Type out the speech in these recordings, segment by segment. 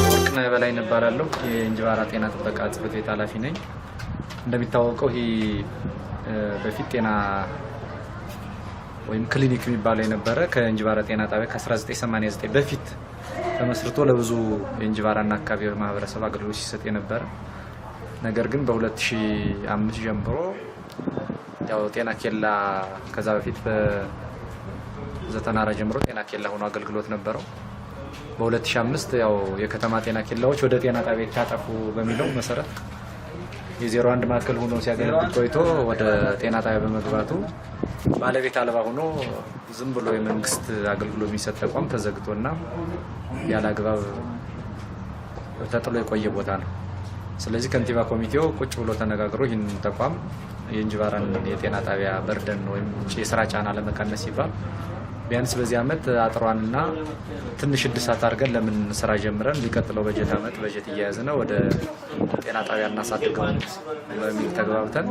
ወርቅነህ በላይነህ እባላለሁ። የእንጅባራ ጤና ጥበቃ ጽሕፈት ቤት ኃላፊ ነኝ። እንደሚታወቀው ይህ በፊት ጤና ወይም ክሊኒክ የሚባለው የነበረ ከእንጅባራ ጤና ጣቢያ ከ1989 በፊት ተመስርቶ ለብዙ የእንጅባራና አካባቢ ማህበረሰብ አገልግሎት ሲሰጥ የነበረ፣ ነገር ግን በ2005 ጀምሮ ያው ጤና ኬላ፣ ከዛ በፊት በ94 ጀምሮ ጤና ኬላ ሆኖ አገልግሎት ነበረው። በ2005 ያው የከተማ ጤና ኬላዎች ወደ ጤና ጣቢያ ይታጠፉ በሚለው መሰረት የ01 ማዕከል ሆኖ ሲያገለግል ቆይቶ ወደ ጤና ጣቢያ በመግባቱ ባለቤት አልባ ሆኖ ዝም ብሎ የመንግስት አገልግሎት የሚሰጥ ተቋም ተዘግቶና ያለ አግባብ ተጥሎ የቆየ ቦታ ነው። ስለዚህ ከንቲባ ኮሚቴው ቁጭ ብሎ ተነጋግሮ ይህን ተቋም የእንጅባራን የጤና ጣቢያ burden ወይም የስራ ጫና ለመቀነስ ሲባል ቢያንስ በዚህ ዓመት አጥሯንና ትንሽ እድሳት አድርገን ለምን ስራ ጀምረን ሊቀጥለው በጀት ዓመት በጀት እየያዝን ወደ ጤና ጣቢያ እናሳድገው በሚል ተግባብተን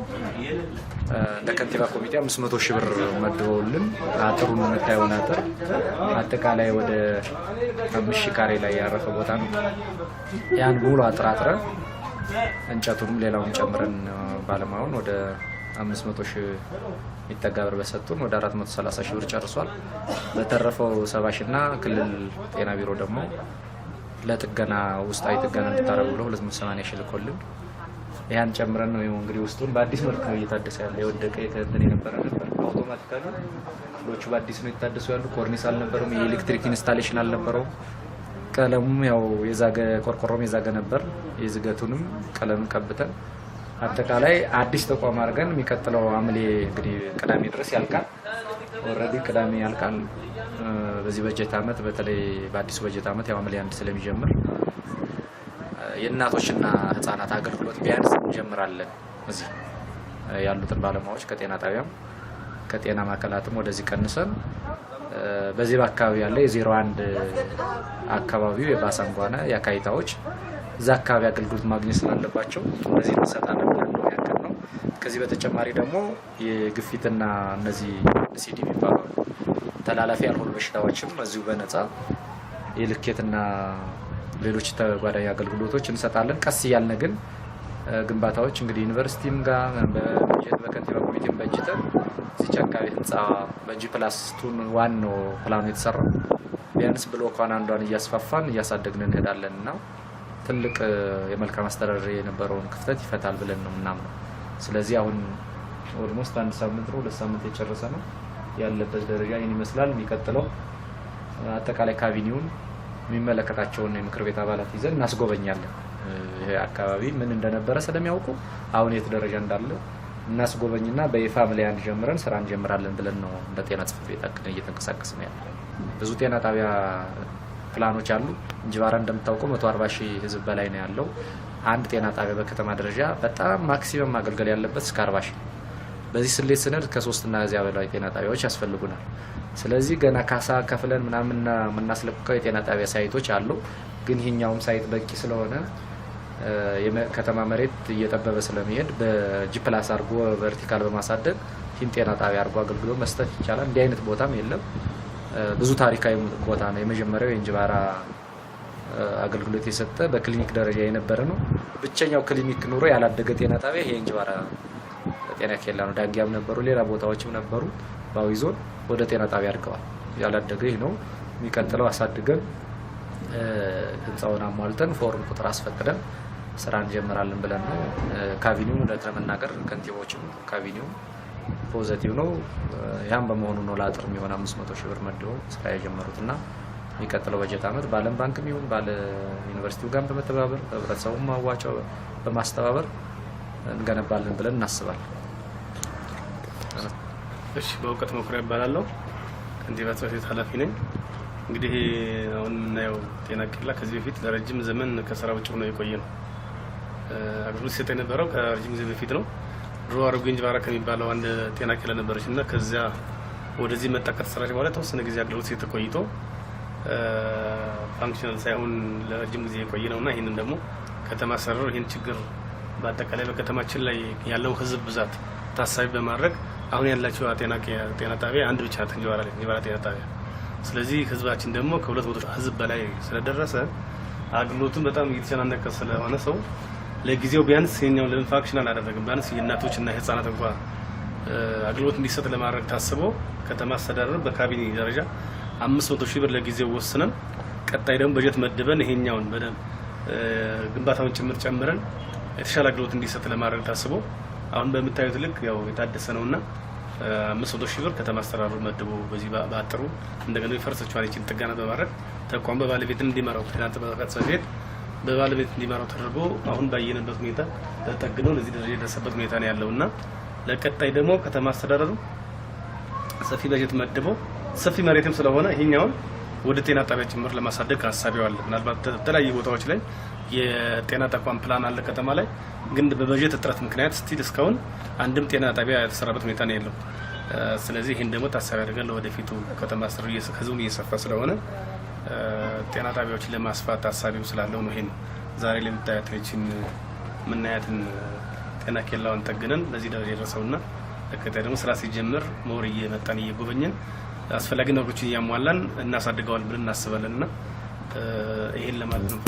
እንደ ከንቲባ ኮሚቴ 500 ሺህ ብር መድበውልን አጥሩን፣ የምታየውን አጥር፣ አጠቃላይ ወደ 5,000 ካሬ ላይ ያረፈ ቦታ ነው። ያን ሙሉ አጥር አጥረን እንጨቱንም ሌላውን ጨምረን ባለሙያውን ወደ 500 ሺህ የሚጠጋ ብር በሰጡን ወደ 430 ሺህ ብር ጨርሷል። በተረፈው 70 ሺህ እና ክልል ጤና ቢሮ ደግሞ ለጥገና ውስጣዊ ጥገና እንድታደርጉ ብሎ 280 ሺህ ልኮልን ያን ጨምረን ነው እንግዲህ ውስጡን በአዲስ መልክ ነው እየታደሰ ያለ። የወደቀ እንትን የነበረ ነበር። Automatically ክፍሎቹ በአዲስ ነው የታደሱ ያሉ። ኮርኒስ አልነበረውም። የኤሌክትሪክ installation አልነበረውም። ቀለሙም ያው የዛገ፣ ቆርቆሮም የዛገ ነበር። የዝገቱንም ቀለም ቀብተን አጠቃላይ አዲስ ተቋም አድርገን የሚቀጥለው ሐምሌ እንግዲህ ቅዳሜ ድረስ ያልቃል። Already ቅዳሜ ያልቃል። በዚህ በጀት ዓመት፣ በተለይ በአዲሱ በጀት ዓመት ያው ሐምሌ 1 ስለሚጀምር የእናቶችና ህጻናት አገልግሎት ቢያንስ እንጀምራለን። እዚህ ያሉትን ባለሙያዎች ከጤና ጣቢያም ከጤና ማዕከላትም ወደዚህ ቀንሰን በዚህ በአካባቢ ያለ የ01 አካባቢው የባሳንጓና የአካይታዎች እዛ አካባቢ አገልግሎት ማግኘት ስላለባቸው እነዚህ እንሰጣለን ብለን ነው ያቀድነው። ከዚህ በተጨማሪ ደግሞ የግፊትና እነዚህ NCD የሚባሉ ተላላፊ ያልሆኑ በሽታዎችም እዚሁ በነፃ የልኬትና ሌሎች ተጓዳኝ አገልግሎቶች እንሰጣለን። ቀስ እያልን ግን ግንባታዎች እንግዲህ ዩኒቨርሲቲም ጋር በበጀት በከንቲባ ኮሚቴም በጅተን እዚች አካባቢ ህንፃ በ G+2 one ነው ፕላኑ የተሰራው። ቢያንስ ብሎኳን አንዷን እያስፋፋን እያሳደግን እንሄዳለን እና ትልቅ የመልካም አስተዳደር የነበረውን ክፍተት ይፈታል ብለን ነው የምናምነው። ስለዚህ አሁን almost አንድ ሳምንት ነው 2 ሳምንት የጨረሰ ነው፣ ያለበት ደረጃ ይህን ይመስላል። የሚቀጥለው አጠቃላይ ካቢኔውን የሚመለከታቸውን የምክር ቤት አባላት ይዘን እናስጎበኛለን። ይሄ አካባቢ ምን እንደነበረ ስለሚያውቁ አሁን የት ደረጃ እንዳለ እናስጎበኝና በይፋ ሐምሌ 1 ጀምረን ስራ እንጀምራለን ብለን ነው እንደ ጤና ጽሕፈት ቤት አቅደን እየተንቀሳቀስን ነው ያለ። ብዙ ጤና ጣቢያ ፕላኖች አሉ። እንጅባራ እንደምታውቀው 140 ሺህ ህዝብ በላይ ነው ያለው። አንድ ጤና ጣቢያ በከተማ ደረጃ በጣም maximum ማገልገል ያለበት እስከ 40 ሺህ። በዚህ ስሌት ስንል ከሶስትና ከዚያ በላይ ጤና ጣቢያዎች ያስፈልጉናል። ስለዚህ ገና ካሳ ከፍለን ምናምን የምናስለቅቀው የጤና ጣቢያ site ኦች አሉ። ግን ይህኛውም site በቂ ስለሆነ የከተማ መሬት እየጠበበ ስለሚሄድ በ G plus አድርጎ vertical በማሳደግ ይህን ጤና ጣቢያ አድርጎ አገልግሎት መስጠት ይቻላል። እንዲህ አይነት ቦታም የለም። ብዙ ታሪካዊ ቦታ ነው። የመጀመሪያው የእንጅባራ አገልግሎት የሰጠ በክሊኒክ ደረጃ የነበረ ነው። ብቸኛው ክሊኒክ ኑሮ ያላደገ ጤና ጣቢያ ይሄ የእንጅባራ ጤና ኬላ ነው። ዳንጊያም ነበሩ፣ ሌላ ቦታዎችም ነበሩ። በአዊ ዞን ወደ ጤና ጣቢያ አድገዋል። ያላደገ ይህ ነው። የሚቀጥለው አሳድገን ህንፃውን አሟልተን ፎርም ቁጥር አስፈቅደን ስራ እንጀምራለን ብለን ነው። ካቢኔው እውነት ለመናገር ከንቲባዎችም ካቢኔው positive ነው። ያም በመሆኑ ነው ለአጥር የሚሆን 500 ሺህ ብር መድበው ስራ የጀመሩት እና የሚቀጥለው በጀት ዓመት በዓለም ባንክም ይሁን ባለ ዩኒቨርሲቲው ጋር በመተባበር ህብረተሰቡን ማዋጮ በማስተባበር እንገነባለን ብለን እናስባለን። እሺ፣ በእውቀት መኩሪያ እባላለሁ። ከንቲባ ጽሕፈት ቤት ኃላፊ ነኝ። እንግዲህ አሁን የምናየው ጤና ኬላ ከዚህ በፊት ለረጅም ዘመን ከስራ ውጭ ሆኖ የቆየ ነው። አገልግሎት ሲሰጥ የነበረው ከረጅም ጊዜ በፊት ነው። ድሮ አሮጌ እንጅባራ ከሚባለው አንድ ጤና ኬላ ነበረች እና ከዚያ ወደዚህ መጣ። ከተሰራች በኋላ የተወሰነ ጊዜ አገልግሎት ሲሰጥ ቆይቶ functional ሳይሆን ለረጅም ጊዜ የቆየ ነው እና ይህንን ደግሞ ከተማ አስተዳደሩ ይህን ችግር በአጠቃላይ በከተማችን ላይ ያለው ህዝብ ብዛት ታሳቢ በማድረግ አሁን ያላቸው ጤና ጣቢያ አንድ ብቻ ናት፣ እንጅባራ ላይ እንጅባራ ጤና ጣቢያ። ስለዚህ ህዝባችን ደግሞ ከ200 ህዝብ በላይ ስለደረሰ አገልግሎቱን በጣም እየተጨናነቀ ስለሆነ ሰው ለጊዜው ቢያንስ የኛው ለምን functional አላደረግም፣ ቢያንስ የእናቶች እና የህፃናት እንኳ አገልግሎት እንዲሰጥ ለማድረግ ታስቦ ከተማ አስተዳደር በካቢኔ ደረጃ 500 ሺህ ብር ለጊዜው ወስነን ቀጣይ ደግሞ በጀት መድበን ይሄኛውን በደንብ ግንባታውን ጭምር ጨምረን የተሻለ አገልግሎት እንዲሰጥ ለማድረግ ታስቦ አሁን በምታዩት ልክ ያው የታደሰ ነውና 500 ሺህ ብር ከተማ አስተዳደሩ መድቦ በዚህ በአጥሩ እንደገና የፈረሰችዋን ይችን ጥገና በማድረግ ተቋም በባለቤት እንዲመራው ጤና ጥበቃ ጽሕፈት ቤት በባለቤት እንዲመራው ተደርጎ አሁን ባየንበት ሁኔታ ተጠግኖ ለዚህ ደረጃ የደረሰበት ሁኔታ ነው ያለው እና ለቀጣይ ደግሞ ከተማ አስተዳደሩ ሰፊ በጀት መድቦ ሰፊ መሬትም ስለሆነ ይሄኛውን ወደ ጤና ጣቢያ ጭምር ለማሳደግ ሀሳቢው አለ። ምናልባት የተለያዩ ቦታዎች ላይ የጤና ተቋም ፕላን አለ ከተማ ላይ፣ ግን በበጀት እጥረት ምክንያት still እስካሁን አንድም ጤና ጣቢያ የተሰራበት ሁኔታ ነው ያለው። ስለዚህ ይህን ደግሞ ታሳቢ አድርገን ለወደፊቱ ከተማ አስተዳደሩ ህዝቡም እየሰፋ ስለሆነ ጤና ጣቢያዎችን ለማስፋት ታሳቢው ስላለው ነው ይሄን ዛሬ ለምታያት ይህችን የምናያትን ጤና ኬላውን ጠግነን ለዚህ ደረጃ የደረሰውና ለቀጣይ ደግሞ ስራ ሲጀምር more እየመጣን እየጎበኘን አስፈላጊ ነገሮችን እያሟላን እናሳድገዋል ብለን እናስባለን እና ይሄን ለማለት ነው።